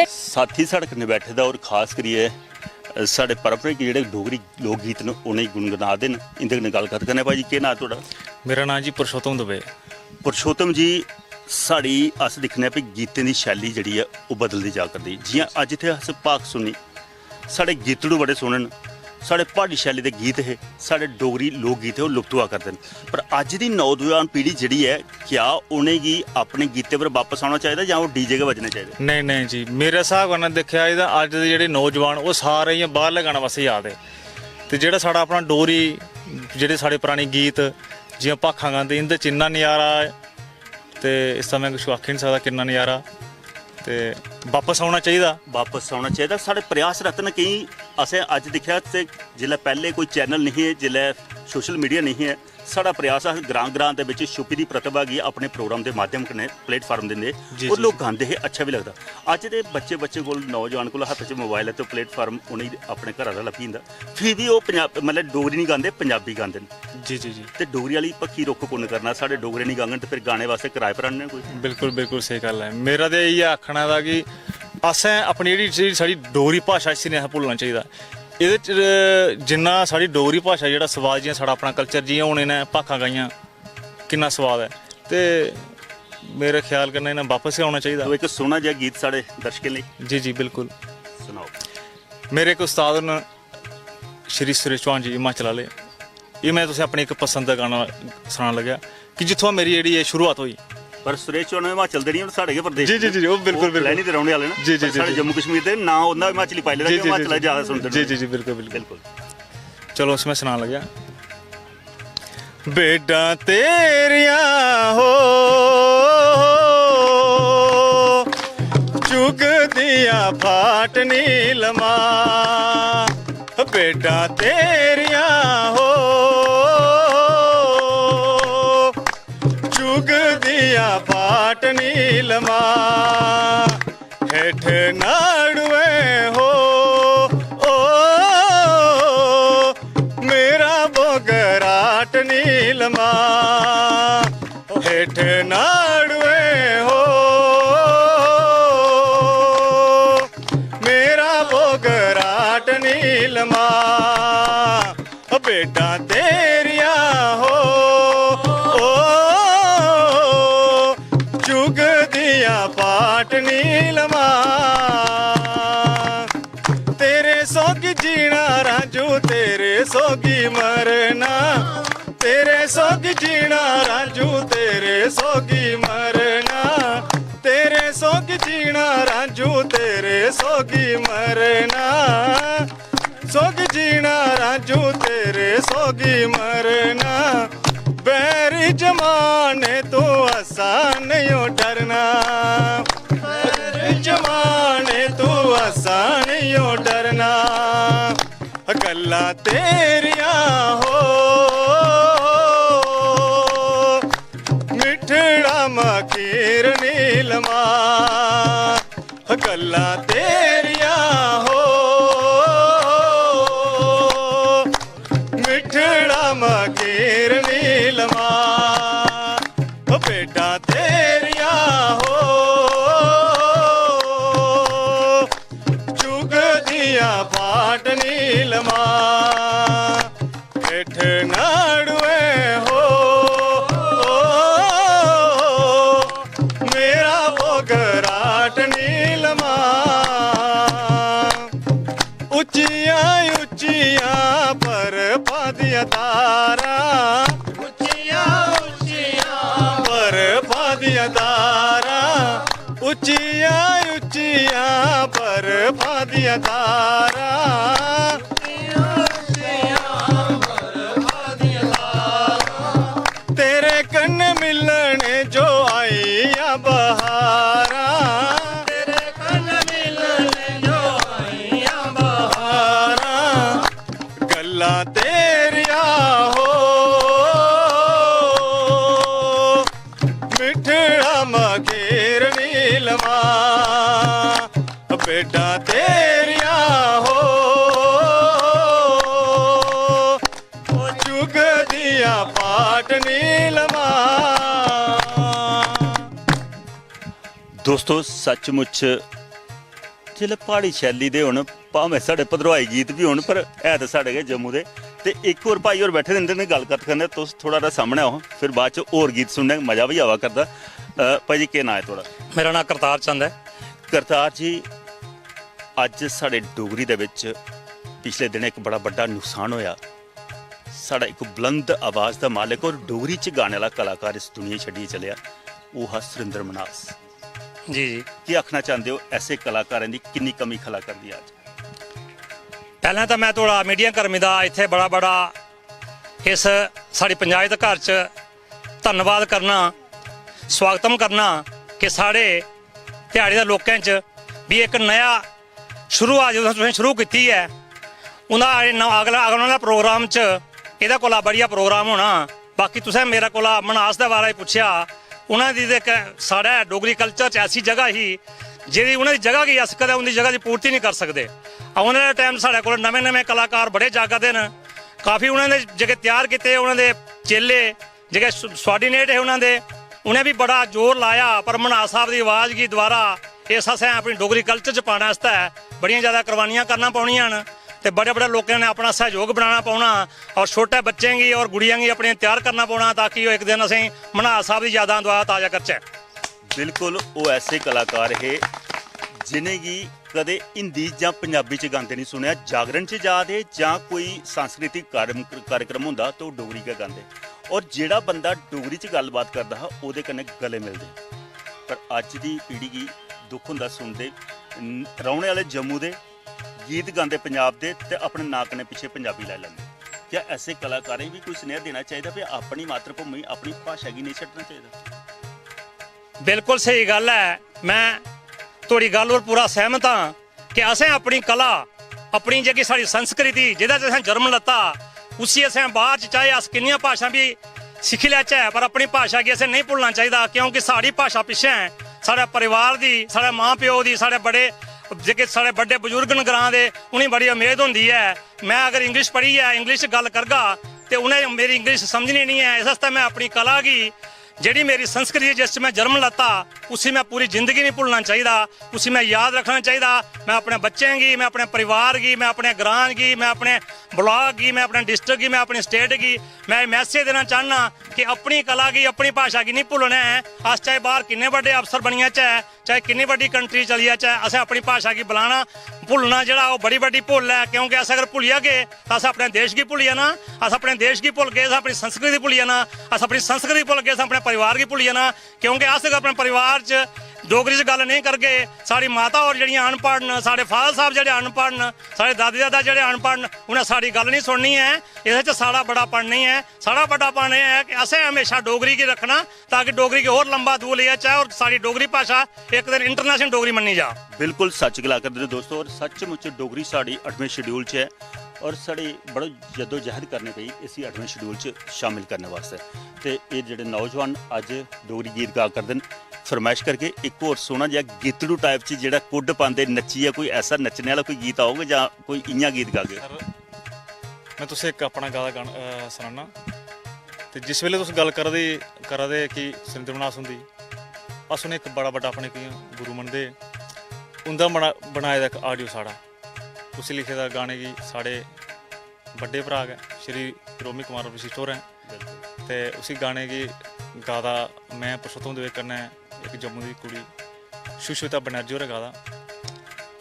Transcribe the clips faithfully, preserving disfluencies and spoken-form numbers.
साथी साढ़े कन्नै बैठे दा, और खास करियै, अ, साढ़े पारंपरिक जेह्ड़े डोगरी लोक गीत न, उ'नेंगी गुनगुना दे न। इं'दे कन्नै गल्ल कत्थ करने। भाई जी, केह् नांऽ थुआढ़ा? मेरा नांऽ जी पुरुषोत्तम दुबे। पुरुषोत्तम जी, साढ़ी, अस दिक्खने आं भई गीतें दी शैली जेह्ड़ी ऐ, ओह् बदलदी जा करदी। जि'यां अज्ज इत्थै अस भाख सुननी, साढ़े गीतड़ू बड़े सोह्ने न, साढ़े प्हाड़ी शैली दे गीत हे, साढ़े डोगरी लोक गीत हे, ओह् लुप्त होआ करदे न। पर अज्ज दी नौजवान पीढ़ी जेह्ड़ी ऐ, क्या उ'नेंगी अपने गीतें पर बापस औना चाहिदा जां ओह् डीजे गै बज्जने चाहिदे? नेईं, नेईं जी, मेरे स्हाब कन्नै दिक्खेआ जा तां अज्ज दे जेह्ड़े नौजवान, ओह् सारे इ'यां बाह्रले गाने पासै जा दे। ते जेह्ड़ा साढ़ा अपना डोगरी, जेह्ड़े साढ़े पराने गीत, जि'यां भाखां गांदे, इं'दे च इन्ना नजारा ऐ, ते इसदा में कुछ आक्खी निं सकदा किन्ना नजारा। ते बापस औना चाहिदा। बापस औना चाहिदा। साढ़े प्रयास रत्न केईं, असें अज्ज दिक्खेआ ते जिसलै पैह्ले कोई चैनल नेईं हे, जिसलै सोशल मीडिया नेईं हे, साढ़ा प्रयास, अस ग्रां ग्रां दे बिच छुपी दी प्रतिभा गी अपने प्रोग्राम दे माध्यम कन्नै प्लेटफार्म दिंदे, जी, और जी, लोक जी। गांदे हे, अच्छा बी लगदा। अज्ज दे बच्चे, बच्चे कोल, नौजवान कोल हत्थ च मोबाइल ऐ ते प्लेटफार्म उ'नेंगी अपने घरा दा लब्भी जंदा। फ्ही बी ओह् पंजाब, मतलब, डोगरी निं गांदे, पंजाबी गांदे न। जी, जी, जी। ते डोगरी आह्ली पक्खी रुख कु'न करना? साढ़े डोगरे निं गाङन ते फिर गाने वास्तै कराए पर आह्नने कोई? बिल्कुल, बिल्कुल स्हेई गल्ल ऐ। मेरा ते इ'यै आखना दा कि असें अपनी जेह्ड़ी, जेह्ड़ी साढ़ी डोगरी भाशा, इसी निं असें भुल्लना चाहिदा। एह्दे च जिन्ना साढ़ी डोगरी भाशा, जेह्ड़ा स्वाद, जि'यां साढ़ा अपना कल्चर, जि'यां हून इ'नें भाखां गाइयां, किन्ना स्वाद ऐ। ते मेरे ख्याल कन्नै इ'नें बापस गै औना चाहिदा। तो इक सोह्ना जेहा गीत साढ़े दर्शकें लेई। जी, जी, बिल्कुल। सनाओ। मेरे इक उस्ताद न, श्री सुरेश चौहान जी, हिमाचल आह्ले। एह् में तुसें अपनी इक पसंद दा गाना सनान लग्या कि जित्थुआं मेरी जेह्ड़ी एह् शुरुआत होई। पर सुरेश चौहान हिमाचल दे निं, साढ़े गै प्रदेश जी, जी, दे। जी, जी, ओह् बिल्कुल, ओह् बिल्कुल। लैनी ते रौह्ने आह्ले न। जी, जी, पर जी, साढ़े जी। जम्मू कश्मीर दे, नांऽ उं'दा हिमाचली पाई लेदा जी, कि जी, हिमाचल जी। दा जैदा सुनदे न। जी, जी, जी, बिल्कुल, बिल्कुल। बिल्कुल। चलो, उस में सनान लग्या। भेड्डां तेरियां हो चुगदियां फाट नीलमा, भेड्डां तेरियां हो चुगदियां फाट नीलमा, हेठ नाड़ुए हो, ओ, मेरा बोगराट नीलमा, हेठ नाड़ुए हो, मेरा बोगराट नीलमा। भेड्डां तेरियां हो, ओ, चुगदियां फाट नीलमा। तेरे सोगी जीना रांझू, तेरे सोगी मरना। तेरे सोगी जीना रांझू, तेरे सोगी मरना। तेरे सोगी जीना रांझू, तेरे सोगी मरना। सोगी जीना रांझू, तेरे सोगी मरना। बैरी जमाने तू असा नहीं डरना। बैरी जमाने तू असा नहीं डरना। गल्लां तेरियां हो मिठड़ा मखीर नीलमा। गल्लां तेरियां हो मिठड़ा मखीर नीलमा, भेड्डां तेरियां हो चुगदियां फाट नीलमा। हेठ नाड़ुए हो, मेरा बोगराट नीलमा। उच्चियां उच्चियां बर्फां दियां धारां, उच्चियां उच्चियां बर्फां दियां धारां, उच्चियां उच्चियां बर्फां दियां धारां। तेरे कन्नै मिलने जो आइयां बहारां, तेरे कन्नै मिलने जो आइयां बहारां। गल्लां तेरियां हो मिठड़ा मखीर नीलमा, भेड्डां तेरियां हो चुगदियां फाट नीलमा। दोस्तों, सचमुच जिसलै प्हाड़ी शैली दे होन, भामें साढ़े भद्रवाही गीत बी होन, पर है ते साढ़े गै जम्मू दे। ते इक होर भाई होर बैठे दे, इं'दे कन्नै गल्ल कत्थ करने। तुस थोह्ड़ा हारा सामनै आओ, फिर बाद च होर गीत सुनने, मजा बी आवा करदा। अ, भाई जी, केह् नांऽ ऐ थुआढ़ा? मेरा नांऽ करतार चंद ऐ। करतार जी, अज्ज साढ़े डोगरी दे बिच पिछले दिनें इक बड़ा बड्डा नुकसान होआ। साढ़ा इक बुलंद आवाज दा मालक और डोगरी च गाने आह्ला कलाकार इस दुनिया छड्डियै चलेआ, ओह् हा सुरिंदर मन्हास। जी, जी। केह् आखना चांह्दे ओ, ऐसे कलाकारें दी किन्नी कमी खला करदी ऐ अज्ज? पैह्लें तां में थुआढ़ा मीडिया कर्मी दा इत्थै बड़ा बड़ा इस साढ़ी पंचायत घर च धन्नवाद करना, स्वागतम करना कि साढ़े ध्याड़ी दे लोकें च बी इक नया शुरुआत जदूं तुसें शुरू कीती ऐ, उं'दा एह् न-, अगला, अगला आह्ला प्रोग्राम च एह्दे कोला बढ़िया प्रोग्राम होना। बाकी तुसें मेरे कोला मन्हास दे बारे च पुच्छेआ, उ'नें दी ते इक साढ़े डोगरी कल्चर च ऐसी जगह ही, जेह्दी उ'नें दी जगह गी अस कदें उं'दी जगह दी पूर्ति निं करी सकदे। औने आह्ले टाइम साढ़े कोल नमें-नमें कलाकार बड़े जागा दे न, काफी उ'नें दे जेह्के त्यार कीते, उ'नें दे चेले जेह्के सु-, subordinate हे उ'नें दे, उ'नें बी बड़ा जोर लाया, पर मन्हास साहब दी आवाज गी दोबारा इस असें अपनी डोगरी कल्चर च पाने आस्तै बड़ियां ज्यादा कुर्बानियां करना पौनियां न ते बड़े-बड़े लोकें ने अपना सैह्योग बनाना पौना और छोटे बच्चें गी और गुड़ियें गी अपने त्यार करना पौना, ताकि ओह् इक दिन असें मन्हास साहब दी यादां दोबारा ताजा करचै। बिल्कुल, ओह् ऐसे कलाकार हे जिनेंगी कदें हिंदी जां पंजाबी च गांदे निं सुनेआ। जागरण च जा दे जां कोई सांस्कृतिक कार्यम-, कार्यक्रम होंदा ते ओह् डोगरी गै गांदे। और जेह्ड़ा बंदा डोगरी च गल्लबात करदा हा, ओह्दे कन्नै गले मिलदे। पर अज्ज दी पीढ़ी गी दुख होंदा सुनदे, न-, रौह्ने आह्ले जम्मू दे, गीत गांदे पंजाब दे ते अपने नांऽ कन्नै पिच्छे पंजाबी लाई लैंदे। क्या ऐसे कलाकारें गी बी कोई सनेहा देना चाहिदा कि अपनी मातृभूमि, अपनी भाशा गी नेईं छड्डना चाहिदा? बिल्कुल स्हेई गल्ल ऐ। में थुआढ़ी गल्ल पर पूरा सैह्मत आं कि असें अपनी कला, अपनी जेह्की साढ़ी संस्कृति, जेह्दे च असें जन्म लैता, उसी असें बाद च, चाहे अस किन्नियां भाशां बी सिक्खी लैचै, पर अपनी भाशा गी असें नेईं भुल्लना चाहिदा, क्योंकि साढ़ी भाशा पिच्छें ऐ। साढ़े परिवार दी, साढ़े मां प्यो दी, साढ़े बड़े, जेह्के साढ़े बड्डे बजुर्ग न ग्रां दे, उ'नेंगी बड़ी उम्मीद होंदी ऐ। में अगर इंग्लिश पढ़ियै इंग्लिश च गल्ल करगा ते उ'नें मेरी इंग्लिश समझनी निं ऐ। इस आस्तै में अपनी कला गी, जेह्ड़ी मेरी संस्कृति, जिस च में जन्म लैता, उसी में पूरी जिंदगी निं भुल्लना चाहिदा, उसी में याद रक्खना चाहिदा। में अपने बच्चें गी, में अपने परिवार गी, में अपने ग्रां गी, में अपने ब्लॉक गी, में अपने डिस्ट्रिक्ट गी, में अपनी स्टेट गी, में एह् मैसेज देना चाह्न्नां कि अपनी कला गी, अपनी भाशा गी निं भुल्लना ऐ। अस चाहे बाह्र किन्ने बड्डे अफसर बनी जाचै, चाहे किन्नी बड्डी कंट्री चली जाचै, असें अपनी भाशा गी बलाना, भुल्लना जेह्ड़ा, ओह् बड़ी बड्डी भुल्ल ऐ, क्योंकि अस अगर भुल्ली जागे तां अस अपने देश गी भुल्ली जाना। अस अपने देश गी भुल्लगे, अस अपनी संस्कृति भुल्ली जाना। अस अपनी संस्कृति भुल्लगे, अस अपने परिवार गी भुल्ली जाना, क्योंकि अस अगर अपने परिवार च डोगरी च गल्ल नेईं करगे, साढ़ी माता होर जेह्ड़ियां अनपढ़ न, साढ़े फादर साहब जेह्ड़े अनपढ़ न, साढ़े दादी दादा जेह्ड़े अनपढ़ न, उ'नें साढ़ी गल्ल निं सुननी ऐ। एह्दे च साढ़ा बड़ापन निं ऐ। साढ़ा बड्डापन एह् ऐ कि असें म्हेशा डोगरी गी रक्खना, ताकि डोगरी गी होर लम्बा दूर लेई जाचै और साढ़ी डोगरी भाशा इक दिन इंटरनेशनल डोगरी मन्नी जा। बिल्कुल सच गला करदे न दोस्तो, और सचमुच डोगरी साढ़ी अठमें शेड्यूल च ऐ और साढ़ी बड़ी जद्दोजहद करनी पेई इसी अठमें शेड्यूल च शामिल करने वास्तै। ते एह् जेह्ड़े नौजवान अज्ज डोगरी गीत गा करदे न, फरमाइश करगे इक होर सोह्ना जेहा गीतड़ू टाइप च, जेह्ड़ा कुड्ड पांदे नच्चियै, कोई ऐसा नच्चने आह्ला कोई गीत आओगे जां कोई इ'यां गीत गागे? सर, में तुसें इक अपना गा दा गाना, अ, सनाना। ते जिस बेल्लै तुस गल्ल करा दे, करा दे कि सुरेंद्र मन्हास हुंदी, अस उ'नें इक बड़ा बड्डा अपने इक गुरु मनदे। उं'दा बना-, बनाए दा इक audio साढ़ा, उसी लिखे दा गाने गी साढ़े बड्डे भ्राऽ गै श्री रोमी कुमार वशिष्ठ होरें। बिल्कुल। ते उसी गाने गी गा दा में पुरुषोत्तम द्विवेदी कन्नै इक जम्मू दी कुड़ी सुश्मिता बनर्जी होरें गा दा।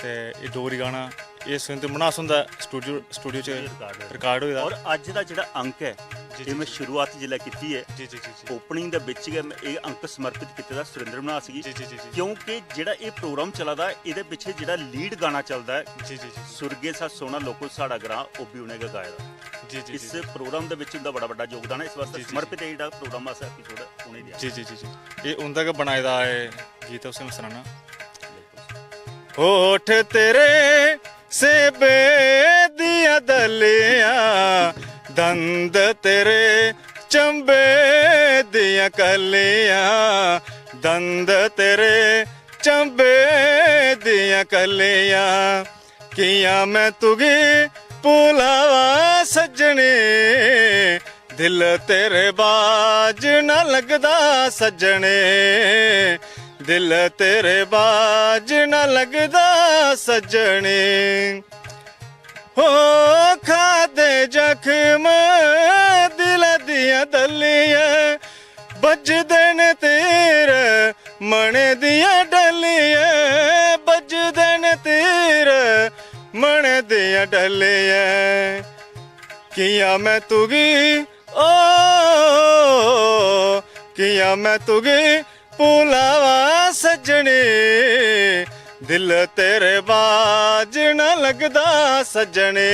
ते एह् डोगरी गाना, एह् सुरेंद्र मन्हास हुंदा studio, studio च record होए दा। और अज्ज दा जेह्ड़ा अंक ऐ, जी, एह् जी, में जी। शुरुआत जिसलै कीती ऐ, जी, जी, जी, जी। Opening दे बिच गै में एह् अंक समर्पित कीते दा सुरेंद्र मन्हास गी। जी, जी, जी, जी। क्योंकि जेह्ड़ा एह् program चला दा ऐ, एह्दे पिच्छे जेह्ड़ा lead गाना चलदा ऐ, जी, जी, जी, जी। सुरगे सा सोह्ना लोको साढ़ा ग्रां, ओह् बी उ'नें गै गाए दा। जी, जी, इस जी, जी। Program दे बिच उं'दा बड़ा बड्डा योगदान ऐ, इस वास्तै जी, जी, समर्पित जी। एह् जेह्ड़ा program अस episode उ'नें गी देआ दे। जी, जी, जी, जी। एह् उं'दा गै बनाए दा एह् गीत ऐ, उसी में सनाना। होठ तेरे सेबे दियां दलियां, दंद तेरे चंबे दियां कलियां, दंद तेरे चंबे दियां कलियां। कियां मैं तुगी भुलावां सज्जने, दिल तेरे बाज ना लगदा सज्जने। दिल तेरे बाज ना लगदा सज्जनी। हो खादे जख्म दिल दियां दलियां, बजदे न तीर मने दियां डलियां, बजदे न तीर मने दियां डलियां। किया मैं तुगी, ओ किया मैं तुगी भुलावा सज्जनी, दिल तेरे बाज ना लगदा सज्जनी,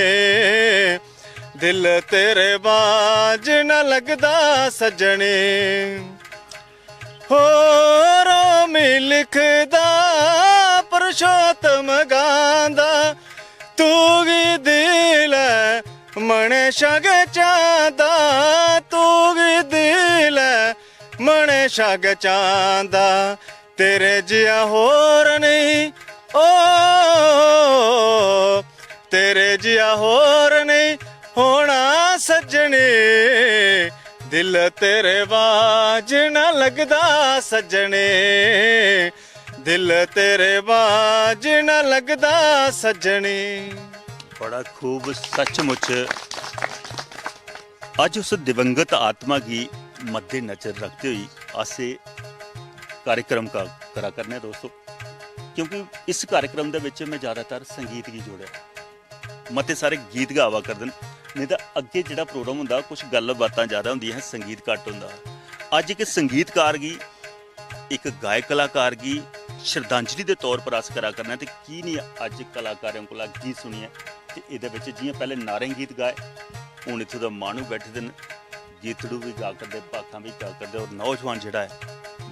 दिल तेरे बाज ना लगदा सज्जनी। हो रोमी लिखदा पुरुषोत्तम गांदा, तू गी दिल मने शा गै चांदा, तू गी दिल मने शा गै चांदा। तेरे जिया होर नहीं, ओ तेरे जिया होर नहीं होना सज्जनी, दिल तेरे बाज ना लगदा सज्जनी, दिल तेरे बाज ना लगदा सज्जनी। बड़ा खूब, सचमुच। अज्ज उस दिवंगत आत्मा गी मद्देनजर रखते होई अस एह् कार्यक्रम का-, करा करने आं दोस्तो, क्योंकि इस कार्यक्रम दे बिच में ज़्यादातर संगीत गी जोड़ेआ। मते सारे गीत गै आवा करदे न, नेईं तां अग्गें जेह्ड़ा प्रोग्राम होंदा, कुछ गल्ल बातां ज़्यादा होंदियां हियां, संगीत घट्ट होंदा हा। अज्ज इक संगीतकार गी, इक गायक कलाकार गी श्रद्धांजलि दे तौर पर अस करा करने आं, ते की निं अज्ज कलाकारें कोला गीत सुनियै ते एह्दे बिच जि'यां पैह्ले नारें गीत गाए, हून इत्थूं दा माह्नू बैठे दे न, गीतड़ू बी गा करदे, भाखां बी गा करदे, और नौजवान जेह्ड़ा ऐ,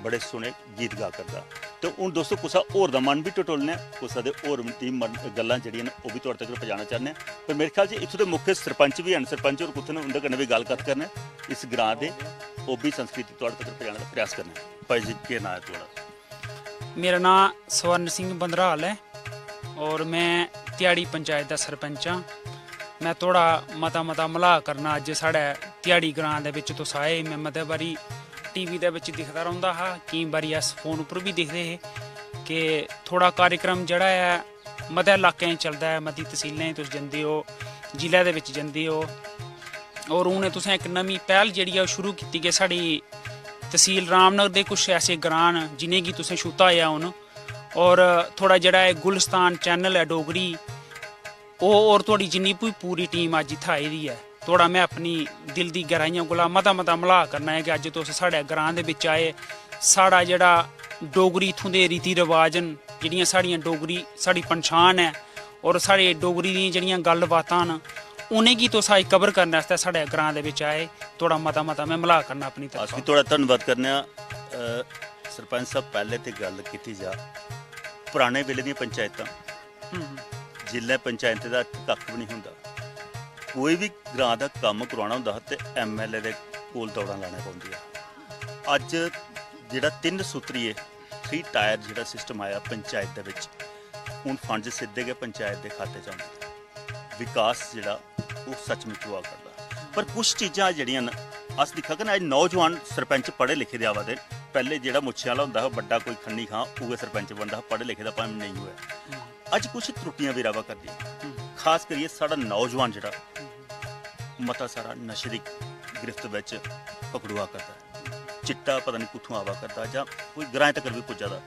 बड़े सोह्ने गीत गा करदा। ते हून दोस्तो, कुसै होर दा मन बी टटोलने आं, कुसै दे होर दी मन-, गल्लां जेह्ड़ियां न, ओह् बी तुआढ़े तगर पजाना चाह्न्ने आं। पर मेरे ख्याल च इत्थूं दे मुख्य सरपंच बी हैन, सरपंच होर कुत्थै न, उं'दे कन्नै बी गल्ल कत्थ करने आं। इस ग्रां दे ओह् बी संस्कृति तुआढ़े तगर पजाने दा प्रयास करने आं। भाई जी, केह् नांऽ ऐ तुआढ़ा? मेरा नांऽ स्वर्ण सिंह बंदराल ऐ और में ध्याड़ी पंचायत दा सरपंच आं। में थोह्ड़ा मता मता मलाह् करना। अज्ज साढ़े ध्याड़ी ग्रांऽ दे बिच तुस आए, में मते बारी टीवी दे बिच दिखदा रौंह्दा हा, केईं बारी अस फोन उप्पर बी दिखदे हे कि थुआढ़ा कार्यक्रम जेह्ड़ा ऐ मते लाकें च चलदा ऐ, मती तसीलें च तुस जंदे ओ, जिले दे बिच जंदे ओ। और हून तुसें इक नमीं पैह्ल जेह्ड़ी ऐ ओह् शुरू कीती कि साढ़ी तसील रामनगर दे कुछ ऐसे ग्रांऽ न जिनेंगी तुसें छूह्ता ऐ हून, और थुआढ़ा जेह्ड़ा एह् गुलस्तान चैनल ऐ डोगरी, ओह् और थुआढ़ी जिन्नी बी पूरी टीम अज्ज इत्थै आई दी ऐ, थुआढ़ा में अपनी दिल दी गैह्राइयें कोला मता मता मलाह् करना ऐ कि अज्ज तुस साढ़े ग्रांऽ दे बिच आए। साढ़ा जेह्ड़ा डोगरी इत्थूं दे रीति रवाज न, जेह्ड़ियां साढ़ियां डोगरी, साढ़ी पंछान ऐ, और साढ़े डोगरी दियां जेह्ड़ियां गल्ल बातां न, उ'नेंगी तुस अज्ज कवर करने आस्तै साढ़े ग्रांऽ दे बिच आए। थुआढ़ा मता मता में मलाह् करना अपनी अस तरफा। बी थुआढ़ा धन्नबाद करने आं। अ, सरपंच साह्ब, पैह्ले ते गल्ल कीती जा पराने बेल्ले दियां पंचायतां, हम्म। जिसलै पंचायतें दा कक्ख बी निं होंदा, कोई बी ग्रां दा कम्म करोआना होंदा हा ते एमएलए दे कोल दौड़ां लाना पौंदियां। अज्ज जेह्ड़ा तिन्न सूत्री ऐ, थ्री टायर जेह्ड़ा सिस्टम आया पंचायत दे बिच, हून फंड सिद्धे गै पंचायत दे खाते च औंदे। विकास जेह्ड़ा ओह् सचमुच होआ करदा। पर कुछ चीजां जेह्ड़ियां न, अस दिक्खा करने, अज्ज नौजवान सरपंच पढ़े लिखे दे आवा दे न। पैह्ले जेह्ड़ा मुच्छें आह्ला होंदा हा, बड्डा कोई खन्नी खां, उ'ऐ सरपंच बनदा हा, पढ़े लिखे दा भामें नेईं होऐ। अज्ज कुछ त्रुट्टियां बी र'वा करदियां। हम्म। खास करियै साढ़ा नौजवान जेह्ड़ा मता सारा नशे दी गिरफ्त बिच पकड़ोआ करदा ऐ। चिट्टा पता निं कुत्थुआं आवा करदा जां कोई ग्राएं तगर बी पुज्जा दा।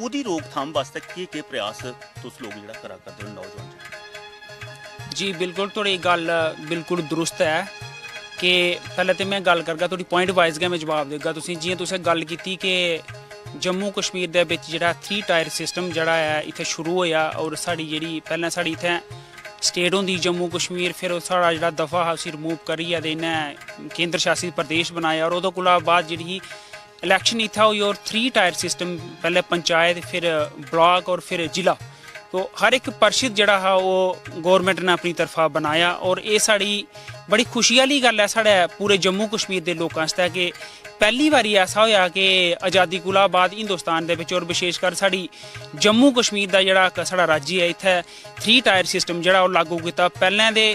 ओह्दी रोकथाम बास्तै केह्-केह् प्रयास तुस लोक जेह्ड़ा करा करदे ओ, नौजवान जेह्ड़े? जी, बिल्कुल, थुआढ़ी गल्ल बिल्कुल दुरुस्त ऐ कि पैह्लें ते में गल्ल करगा, थुआढ़ी point wise गै में जवाब देगा तुसें। जि'यां तुसें गल्ल कीती कि जम्मू कश्मीर दे बिच जेह्ड़ा three tier system जेह्ड़ा ऐ इत्थै शुरू होएआ, और साढ़ी जेह्ड़ी पैह्लें साढ़ी इत्थै state होंदी ही जम्मू कश्मीर, फिर ओह् साढ़ा जेह्ड़ा दफा हा उसी remove करियै ते इ'नें केंद्र शासित प्रदेश बनाया, और ओह्दे कोला बाद जेह्ड़ी ही election इत्थै होई और three tier system, पैह्लें पंचायत, फिर block और फिर जिला। तो हर इक परिषद जेह्ड़ा हा ओह् government ने अपनी तरफा बनाया, और एह् साढ़ी बड़ी खुशी आह्ली गल्ल ऐ साढ़े पूरे जम्मू कश्मीर दे लोकें आस्तै कि पैह्ली बारी ऐसा होएआ कि अजादी कोला बाद हिंदुस्तान दे बिच और विशेषकर साढ़ी जम्मू कश्मीर दा जेह्ड़ा इक साढ़ा राज्य ऐ, इत्थै three tier system जेह्ड़ा ओह् लागू कीता। पैह्लें ते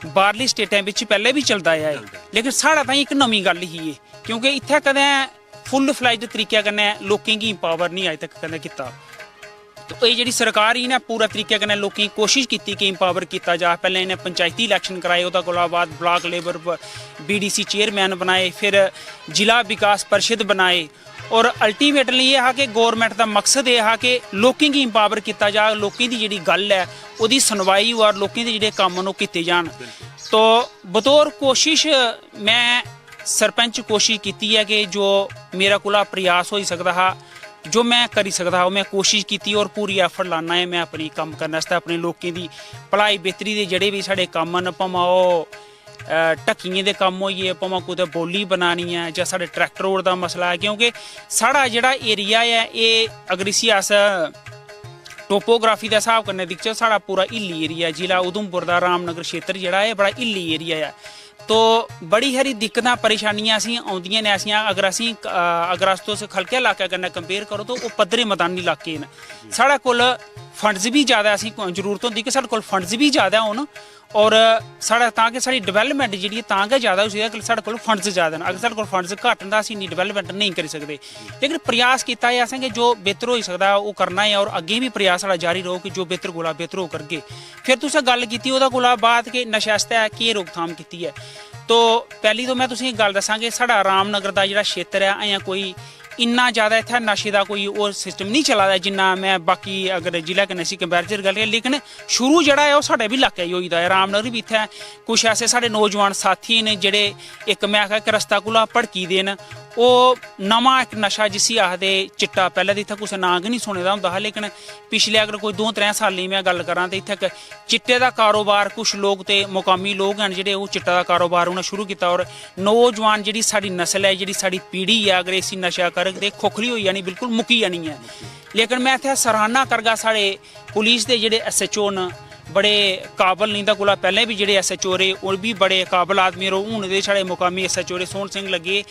बाह्रली स्टेटें बिच पैह्लें बी चलदा आया ऐ, लेकिन साढ़े ताईं इक नमीं गल्ल ही एह्, क्योंकि इत्थै कदें फुल फ्लैज्ड तरीके कन्नै लोकें गी एम्पावर निं अज्ज तक कदें कीता। ते एह् जेह्ड़ी सरकार ही, इ'नें पूरा तरीके कन्नै लोकें गी कोशिश कीती कि एम्पावर कीता जा। पैह्लें इ'नें पंचायती इलैक्शन कराए, ओह्दे कोला बाद ब्लाक लेवल पर बीडीसी चेयरमैन बनाए, फिर जिला विकास परिषद बनाए। और अल्टीमेटली एह् हा कि गौरमैंट दा मकसद एह् हा कि लोकें गी एम्पावर कीता जा, लोकें दी जेह्ड़ी गल्ल ऐ ओह्दी सुनवाई होऐ और लोकें दे जेह्ड़े कम्म न ओह् कीते जान। तो बतौर कोशिश में सरपंच कोशिश कीती ऐ कि जो मेरे कोला प्रयास होई सकदा हा, जो में करी सकदा हा, ओह् में कोशिश कीती और पूरी एफर्ट लाना ऐ में अपनी कम्म करने आस्तै, अपने लोकें दी भलाई बेह्तरी दे जेह्ड़े बी साढ़े कम्म न, भामें ओह् अ, ढक्कियें दे कम्म होई गे, भामें कुतै बौली बनानी ऐ जां साढ़े ट्रैक्टर रोड दा मसला ऐ, क्योंकि साढ़ा जेह्ड़ा एरिया ऐ, एह् अगर इसी अस टोपोग्राफी दे स्हाब कन्नै दिखचै, साढ़ा पूरा हिल्ली एरिया ऐ। जिला उधमपुर दा रामनगर क्षेत्र जेह्ड़ा ऐ, बड़ा हिल्ली एरिया ऐ। तो बड़ी हारी दिक्कतां परेशानियां असेंगी औंदियां न ऐसियां, अगर असेंगी अ, अगर अस तुस खलके इलाके कन्नै कंपेयर करो, तो ओह् पद्धरे मदानी इलाके न। साढ़े कोल फंड्स बी ज़्यादा असेंगी जरूरत होंदी कि साढ़े कोल फंड्स बी ज़्यादा होन, और साढ़ा, तां गै साढ़ी डेवलपमेंट जेह्ड़ी ऐ तां गै ज़्यादा होई सकदी ऐ, अगर साढ़े कोल फंड्स ज़्यादा न। अगर साढ़े कोल फंड्स घट्ट न तां अस इन्नी डेवलपमेंट नेईं करी सकदे। लेकिन प्रयास कीता ऐ असें कि जो बेहतर होई सकदा ऐ ओह् करना ऐ, और अग्गें बी प्रयास साढ़ा जारी रौह्ग कि जो बेहतर कोला बेहतर ओह् करगे। फिर तुसें गल्ल कीती ओह्दे कोला बाद कि नशे आस्तै केह् रोकथाम कीती ऐ। तो पैह्ली तो में तुसेंगी गल्ल दस्सां कि साढ़ा रामनगर दा जेह्ड़ा क्षेत्र ऐ, अजें कोई इन्ना ज़्यादा इत्थै नशे दा कोई ओह् सिस्टम निं चला दा ऐ जिन्ना में बाकी अगर जिले कन्नै इसी कंपैरिजन करियै, लेकिन शुरू जेह्ड़ा ऐ ओह् साढ़े बी इलाके च होई दा ऐ। रामनगर बी इत्थै कुछ ऐसे साढ़े नौजवान साथी न जेह्ड़े इक, में आखा, इक रस्ता कोला भड़की दे न। ओह् नमां इक नशा जिसी आखदे चिट्टा, पैह्लें ते इत्थै कुसै नांऽ गै निं सुने दा होंदा हा, लेकिन पिछले अगर कोई दो त्रै सालें दी में गल्ल करां ते इत्थै इक चिट्टे दा कारोबार, कुछ लोक ते मुकामी लोक हैन जेह्ड़े ओह् चिट्टे दा कारोबार उ'नें शुरू कीता, और नौजवान जेह्ड़ी साढ़ी नस्ल ऐ, जेह्ड़ी साढ़ी पीढ़ी ऐ, अगर इसी नशा करग ते खोखली होई जानी, बिल्कुल मुक्की जानी ऐ। लेकिन में इत्थै सराहना करगा साढ़े पुलिस दे जेह्ड़े एसएचओ न, बड़े काबल न, इं'दे कोला पैह्लें बी जेह्ड़े एसएचओ रेह् ओह् बी बड़े काबल आदमी, और हून दे साढ़े मुकामी एसएचओ रेह् सोहन सिंह लग्गे,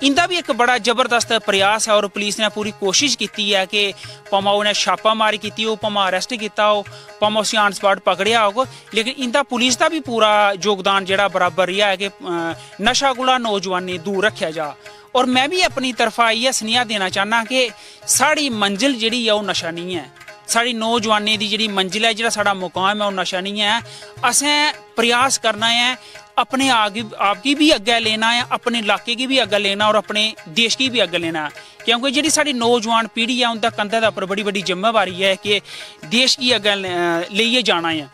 इं'दा बी इक बड़ा जबरदस्त प्रयास ऐ और पुलिस ने पूरी कोशिश कीती ऐ कि भामें उ'नें छापामारी कीती होग, भामें अरेस्ट कीता होग, भामें उसी on spot पकड़ेआ होग, लेकिन इं'दा, पुलिस दा बी पूरा योगदान जेह्ड़ा बराबर रेहा ऐ कि अ, नशा कोला नौजवानें गी दूर रक्खेआ जा। और में बी अपनी तरफा इ'यै सनेहा देना चाह्न्नां कि साढ़ी मंजिल जेह्ड़ी ऐ ओह् नशा नेईं ऐ। साढ़ी नौजवानें दी जेह्ड़ी मंजिल ऐ, जेह्ड़ा साढ़ा मुकाम ऐ, ओह् नशा नेईं ऐ। असें प्रयास करना ऐ अपने आप गी, आप गी बी अग्गें लेना ऐ, अपने इलाके गी बी अग्गें लेना और अपने देश गी बी अग्गें लेना ऐ। क्योंकि जेह्ड़ी साढ़ी नौजवान पीढ़ी ऐ, उं'दे कंधे दे उप्पर बड़ी बड्डी जिम्मेवारी ऐ कि देश गी अग्गें ले-, लेइयै जाना ऐ।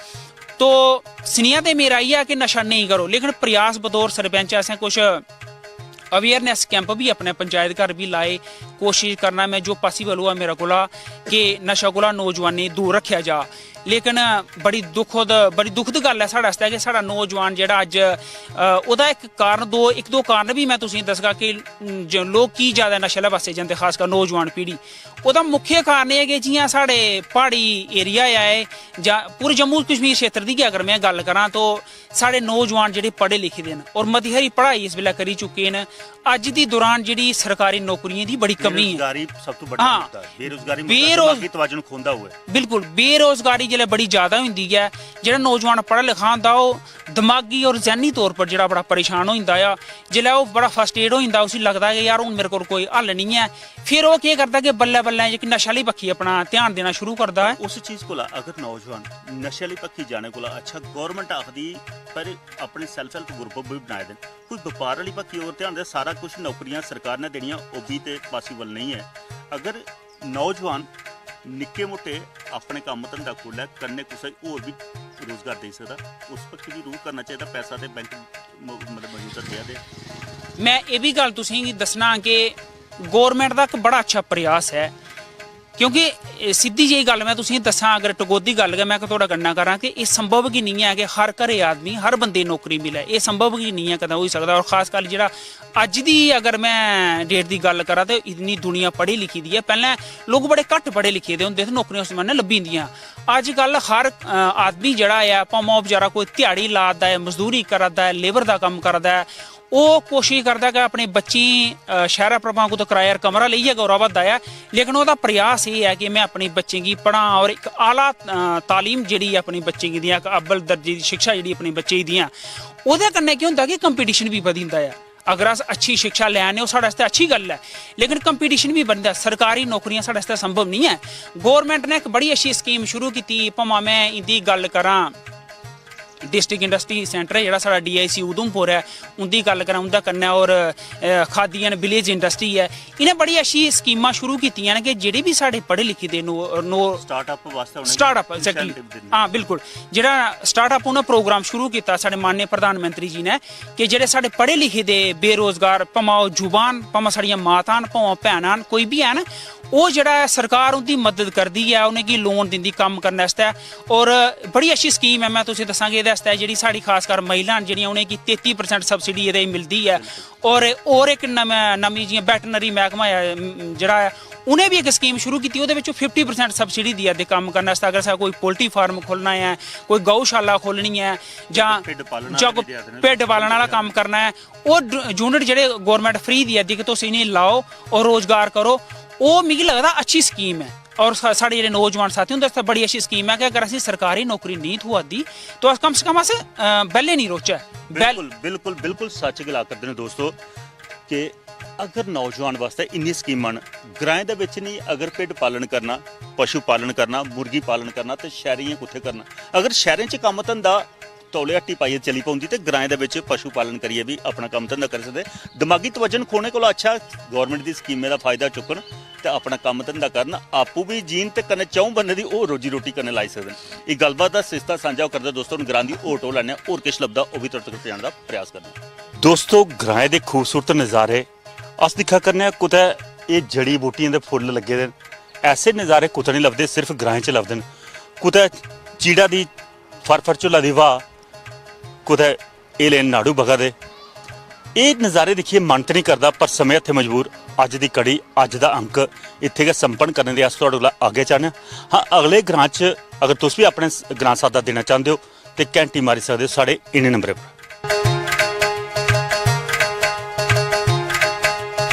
तो सनेहा ते मेरा इ'यै ऐ कि नशा नेईं करो, लेकिन प्रयास बतौर सरपैंच असें कुछ अवेयरनेस कैंप बी अपने पंचायत घर बी लाए। कोशिश करना में जो पॉसिबल होऐ मेरे कोला कि नशा कोला नौजवानें गी दूर रक्खेआ जा। लेकिन बड़ी दुखद, बड़ी दुखद गल्ल ऐ साढ़े आस्तै कि साढ़ा नौजवान जेह्ड़ा अज्ज, अ, ओह्दा इक कारण, दो, इक दो कारण बी में तुसेंगी दसगा कि, उम, ज-, लोक की ज़्यादा नशे आह्ले पासै जंदे, खासकर नौजवान पीढ़ी। ओह्दा मुख्य कारण एह् ऐ कि जि'यां साढ़े प्हाड़ी एरिया ऐ एह्, जां पूरे जम्मू कश्मीर क्षेत्र दी गै अगर में गल्ल करां तो साढ़े नौजवान जेह्ड़े पढ़े लिखे दे न और मती हारी पढ़ाई इस बेल्लै करी चुके न, अज्ज दी दौरान जेह्ड़ी सरकारी नौकरियें दी बड़ी कमी ऐ। बेरोजगारी सब तो बड्डा हां। मुद्दा ऐ। बेरोजगारी मुद्दा बेरोज- दमागी तवाजन खोंदा होऐ। बिल्कुल, बेरोजगारी जिसलै बड़ी ज़्यादा होंदी ऐ, जेह्ड़ा नौजवान पढ़ा लिखा होंदा ओह् दमागी और जहनी तौर पर जेह्ड़ा बड़ा परेशान होई जंदा ऐ, जिसलै ओह् बड़ा फ्रस्ट्रेट होई जंदा, उसी लगदा कि यार हून मेरे कोल कोई हल निं ऐ, फिर ओह् केह् करदा कि बल्लें बल्लें जेह्की नशे आह्ली बक्खी अपना ध्यान देना शुरू करदा ऐ। उस चीज कोला अगर नौजवान नशे आह्ली बक्खी जाने कोला अच्छा गौरमेंट आखदी पर अपने सेल्फ हेल्प ग्रुप बी बनाए दे न, कोई बपार आह्ली बक्खी होर ध्यान दे, सारा कुछ नौकरियां सरकार ने देनियां, ओह् बी ते पॉसिबल नेईं ऐ। अगर नौजवान निक्के मुट्टे अपने कम्म धंधा खोलै, कन्नै कुसै गी होर बी रोजगार देई सकदा, उस बक्खी बी रुख करना चाहिदा। पैसा ते बैंक म-, मतलब मौजूदा देआ दे। में एह् बी गल्ल तुसेंगी दस्सना कि गौरमेंट दा इक बड़ा अच्छा प्रयास ऐ, क्योंकि एह् सिद्धी जेही गल्ल में तुसेंगी दस्सां, अगर टकोह्दी गल्ल गै में थुआढ़े कन्नै करां कि एह् संभव गै निं ऐ कि हर घरै आदमी, हर बंदे गी नौकरी मिलै। एह् संभव गै निं ऐ, कदें होई सकदा। और खास गल्ल जेह्ड़ा अज्ज दी अगर में डेट दी गल्ल करां ते इन्नी दुनिया पढ़ी लिखी दी ऐ। पैह्लें लोक बड़े घट्ट पढ़े लिखे दे होंदे ते नौकरियां उस जमानै लब्भी जंदियां। अज्जकल हर, अ, आदमी जेह्ड़ा ऐ, भामें ओह् बचैरा कोई ध्याड़ी ला दा ऐ, मजदूरी करा दा ऐ, लेबर दा कम्म करा दा ऐ, ओह् कोशिश करदा कि अपने बच्चें गी, अ, शैह्रा पर भामें कुतै कराए पर कमरा लेइयै गै ओह् र'वा दा ऐ, लेकिन ओह्दा प्रयास एह् ऐ कि में अपने बच्चें गी पढ़ां और इक आला, अ, तालीम जेह्ड़ी ऐ अपने बच्चें गी देआं, इक अव्वल दर्जे दी शिक्षा जेह्ड़ी अपने बच्चें गी देआं। ओह्दे कन्नै केह् होंदा कि कंपीटिशन बी बधी जंदा ऐ। अगर अस अच्छी शिक्षा लै ने, ओह् साढ़े आस्तै अच्छी गल्ल ऐ, लेकिन कंपीटिशन बी बनदा ऐ। सरकारी नौकरियां साढ़े आस्तै संभव निं ऐ। गौरमैंट ने इक बड़ी अच्छी स्कीम शुरू कीती, भामें में इं'दी गल्ल करां, डिस्ट्रिक्ट इंडस्ट्री सेंटर ऐ जेह्ड़ा साढ़ा, डीआईसी उधमपुर ऐ, उं'दी गल्ल करां, उं'दे कन्नै होर, अ, खादी एंड विलेज इंडस्ट्री ऐ, इ'नें बड़ी अच्छी स्कीमां शुरू कीतियां न कि जेह्ड़े बी साढ़े पढ़े लिखे दे नो-, नो-, स्टार्टअप बास्तै उ'नेंगी स्टार्टअप, exactly। इंसेंटिव दिंदे। हां, बिल्कुल। जेह्ड़ा स्टार्टअप उ'नें प्रोग्राम शुरू कीता साढ़े माननीय प्रधानमंत्री जी ने, कि जेह्ड़े साढ़े पढ़े लिखे दे बेरोजगार, भामें ओह् जुवान, भामें साढ़ियां मातां न, भामें भैनां न, कोई बी हैन, ओह् जेह्ड़ा ऐ, सरकार उं'दी मदद करदी ऐ, उ'नेंगी लोन दिंदी कम्म करने आस्तै। और बड़ी अच्छी स्कीम ऐ, में तुसें दस्सां कि एह्दे आस्तै जेह्ड़ी साढ़ी खासकर महिलां न, जेह्ड़ियां, उ'नेंगी तेती परसेंट सब्सिडी एह्दे च मिलदी ऐ। और होर इक नमें, नमीं जि'यां वैटनरी मैह्कमा ऐ, म, जेह्ड़ा ऐ, उ'नें बी इक स्कीम शुरू कीती, ओह्दे बिच्च फिफ्टी परसेंट सब्सिडी देआ दे कम्म करने आस्तै। अगर असें कोई पोल्ट्री फार्म खोलना ऐ, कोई गौशाला खोलनी ऐ, जां भिड्ड पालन जां आह्ला कोई बी देआ दे न। भिड्ड पालन आह्ला कम्म करना ऐ, ओह् ड-, यूनिट जेह्ड़े गौरमैंट फ्री देआ दी कि तुस इ'नेंगी लाओ और रोजगार करो, ओह् मिगी लगदा अच्छी स्कीम ऐ। और सा-, साढ़े जेह्ड़े नौजवान साथी, उं'दे आस्तै बड़ी अच्छी स्कीम ऐ कि अगर असेंगी सरकारी नौकरी नेईं थ्होआ दी, तो अस कम से कम अस, अ, बेह्ले निं रौह्चै। बेह्ल- बिल्कुल, बिल्कुल, बिल्कुल सच्च गला करदे न दोस्तो, कि अगर नौजवान बास्तै इन्नी स्कीमां न, ग्राएं दे बिच निं, अगर भिड्ड पालन करना, पशु पालन करना, मुर्गी पालन करना, ते शैह्रें च कुत्थै करना? अगर शैह्रें च कम्म धंधा तौले हट्टी पाइयै चली पौंदी, ते ग्राएं दे बिच पशु पालन करियै बी अपना कम्म धंधा करी सकदे। दमागी तवज्जन खोने कोला अच्छा गौरमैंट दी स्कीमें दा फायदा चुक्कन ते अपना कम्म धंधा करन, आपूं बी जीन ते कन्नै च'ऊं बंदे दी होर रोजी रोटी कन्नै लाई सकदे न। इस गल्लबात दा सिलसिला सांझा करदे दोस्तो, हून ग्रां दी होर टोह् लैने आं, होर किश लभदा ओह् बी तुआढ़े तगर पजाने दा प्रयास करने आं। दोस्तो, ग्राएं दे खूबसूरत नज़ारे अस दिक्खा करने आं, कुतै एह् जड़ी बूटियें दे फुल्ल लग्गे दे न। ऐसे नज़ारे कुतै निं लभदे, सिर्फ ग्राएं च लभदे न। कुतै चीड़ा दी फर-फर झुल्ला दी ब्हाऽ, कुतै एह् लेन नाड़ू बगा दे। एह् नज़ारे दिक्खियै मन ते निं करदा, पर समें हत्थै मजबूर। अज्ज दी कड़ी, अज्ज दा अंक इत्थै गै संपन्न करने दे अस थुआढ़े कोला आज्ञा चाह्न्ने आं। हां, अगले ग्रां च अगर तुस बी अपने स-, ग्रां सादा देना चांह्दे ओ, ते घैंटी मारी सकदे ओ साढ़े इ'नें नंबरें पर।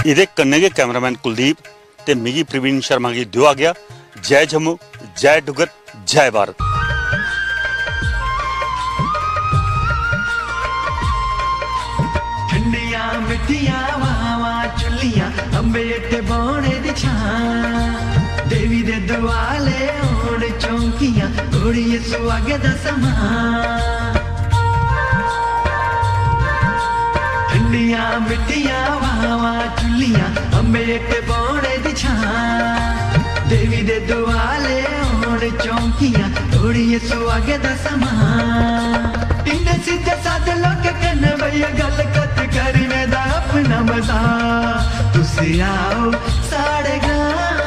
एह्दे कन्नै गै कैमरामैन कुलदीप ते मिगी प्रवीण शर्मा गी देओ आज्ञा। जय जम्मू, जय डुग्गर, जय भारत। ठंडियां मिट्ठियां हवावां चुल्लियां, अम्बे ते बौने दी छां। देवी दे दुआले होन चौंकियां, घोड़िए सुहागे दा समां। ठंडियां मिट्ठियां हवावां चुल्लियां, अम्बे ते बौने दी छां। देवी दे दुआले होन चौंकियां, घोड़िए सुहागे दा समां। इन्ने सिद्धे सादे लोकें कन्नै भैया गल्ल कत्थ करने दा अपना मजा। तुस आओ साढ़े ग्रां।